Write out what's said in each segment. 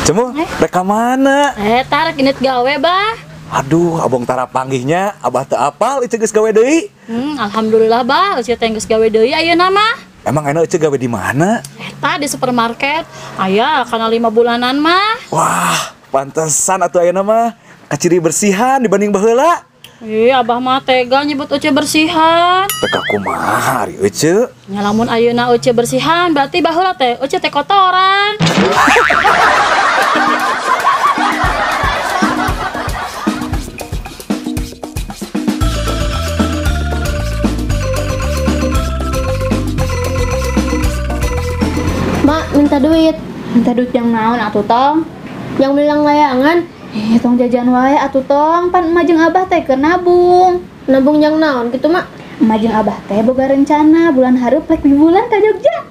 Cemu, rek ka mana? Tarik init gawe, Bah. Aduh, abong tara panggihnya, abah teu apal ieu geus gawe deui. Alhamdulillah, Bah, eueuh teh geus gawe deui ayeuna mah. Emang enak eueuh gawe di mana? Eta di supermarket. Aya kana 5 bulanan mah. Wah, pantesan atuh ayeuna mah kaciri bersihan dibanding baheula. Ih, abah mah tega nyebut eueuh bersihan. Teka kumaha ari eueuh? Nya lamun ayeuna eueuh bersihan berarti baheula teh eueuh teh kotoran. Mak, minta duit. Minta duit yang naon atuh tong? Yang bilang layangan. Tong jajan wae atuh tong, pan emak jeung abah teh keur nabung. Nabung yang naon gitu, Mak? Emak jeung abah teh boga rencana bulan hareup rek liburan ka Jogja.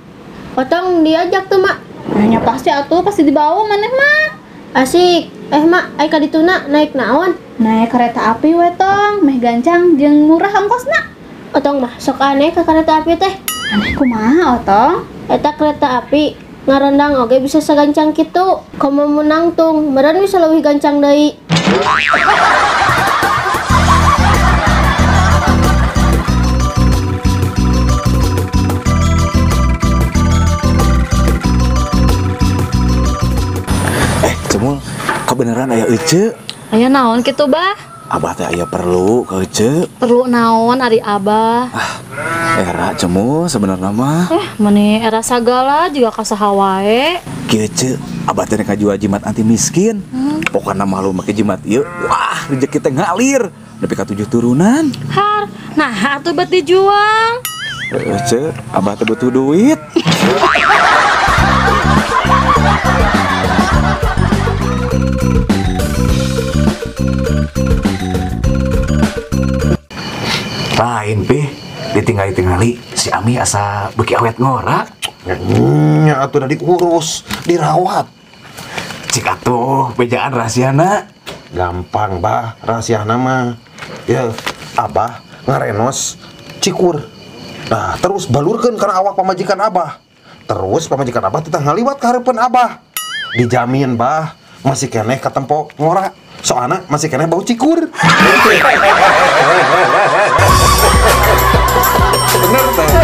Otong diajak tuh, Mak. Nanya pasti atuh, pasti dibawa maneh mah. Asik. Mak, ai ka dituna naik naon? Naik kereta api we tong, meh gancang jeung murah ongkosna. Otong mah sok aneh ka kereta api teh. Aneh kumaha otong? Eta kereta api ngarondang oge bisa sagancang kitu. Komo menangtung, meureun bisa leuwih gancang deui. Cemul, kebenaran aya ece? Aya naon kitu, Bah? Abah teh aya perlu ka ece. Perlu naon ari abah? Era cemul sebenarnya mah. Meni era sagala juga ka saha wae. Kieu ce, abah teh ngajual jimat anti miskin. Pokona mah lu make jimat ieu, wah rezeki teh ngalir nepi ka 7 turunan. Har, nah atuh bet dijual. Ce, abah teh butuh duit. Lain pih, ditinggali-tingali si Ami asa beuki awet ngora. Nya atuh da diurus, dirawat. Cik atuh bejaan rahasiana. Gampang bah, rahasiana mah. Ya, abah ngarenos cikur. Nah, terus balurkeun kana awak pamajikan abah. Terus pamajikan abah teh ngaliwat ka hareupeun abah. Dijamin bah, masih keneh katempo ngora. Soalna masih keneh bau cikur. Bener teh.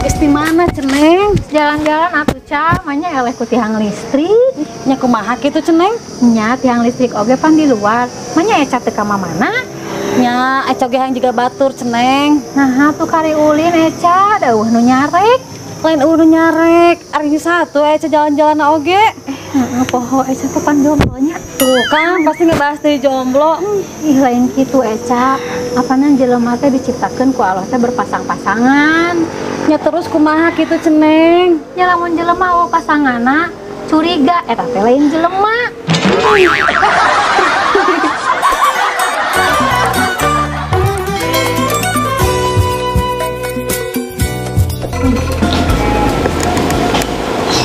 Geus di mana Ceneng? Jalan-jalan atuh Ca, manya eleh ku tiang listrik. Nya kumaha kitu Ceneng? Nya tiang listrik oge pan di luar. Manya Eca teu ka mamana? Nya Eca oge hayang juga batur Ceneng. Nah atuh kari ulin Eca, da eueuh nu nyarek. Lain eueuh nu nyarek, ari satu Eca jalan-jalan oge. Heeh, poho Eca teh pan jomblonya. Tuh kan pasti ngebahas deui jomblo. Ih lain kitu Eca. Apana jelema teh diciptakeun ku Allah teh berpasang-pasangan. Nya terus kumaha kitu Ceneng? Nya lamun jelema eueuh pasanganna curiga eta teh lain jelema.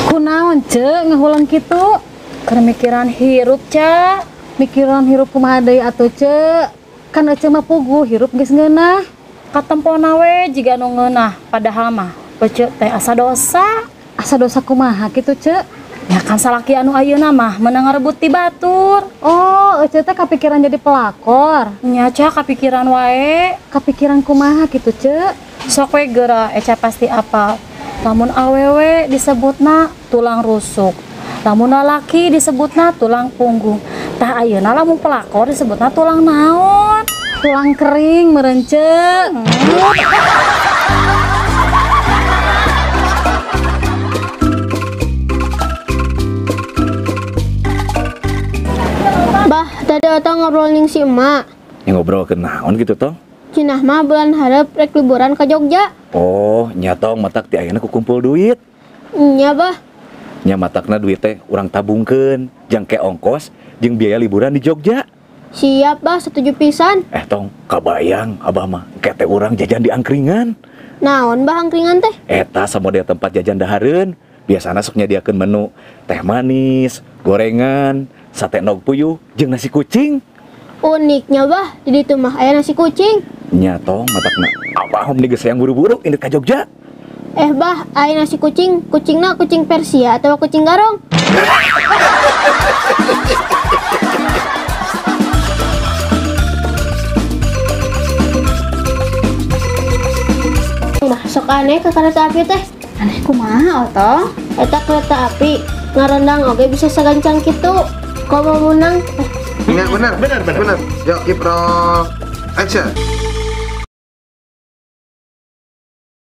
Kunaon ce ngahulang kitu? Keur mikiran hirup Ca. Mikiran hirup kumaha deui atuh ce? Kan ece mah puguh hirup geus ngeunah. Katempona we jiga nu ngeunah padahal mah ece teh asa dosa. Asa dosa kumaha kitu ce? Ya kan salaki anu ayeuna mah meunang ngarebut ti batur. Oh, ece teh kapikiran jadi pelakor. Nya Ca kapikiran wae. Kapikiran kumaha kitu ce? Sok we geura Eca pasti apal. Lamun awewe disebutna tulang rusuk. Lamun lalaki disebutna tulang punggung. Tah ayeuna lamun pelakor disebutna tulang naon? Tulang kering meureun ce. Bah, tadi otong ngobrol ning si emak. Ya, ngobrol ke naon gitu tong? Cinah mah bulan hareup rek liburan ke Jogja. Oh, nya tong matak ti ayeuna ku kumpul duit. Nya bah. Nya matakna duit teh urang tabungkeun jang ke ongkos jeung biaya liburan di Jogja. Siap bah, setuju pisan. Tong, kabayang abah mah kete urang jajan di angkringan. Naon bah angkringan teh? Eta samodel tempat jajan dahareun. Biasana sok nyadiakeun menu teh manis, gorengan, sate endog puyuh, jeung nasi kucing. Uniknya bah, di ditu mah aya nasi kucing. Nya tong matakna. Abah meni geus hayang buru-buru indit ka Jogja. Eh bah, aya nasi kucing, kucingna kucing Persia atau kucing garong? Bah, sok aneh ke kereta api teh. Aneh kumaha Otong? Eta kereta api ngarendang oge bisa sagancang kitu. Komo menang Benar, benar, benar, benar. Yuk, keep roll. Action.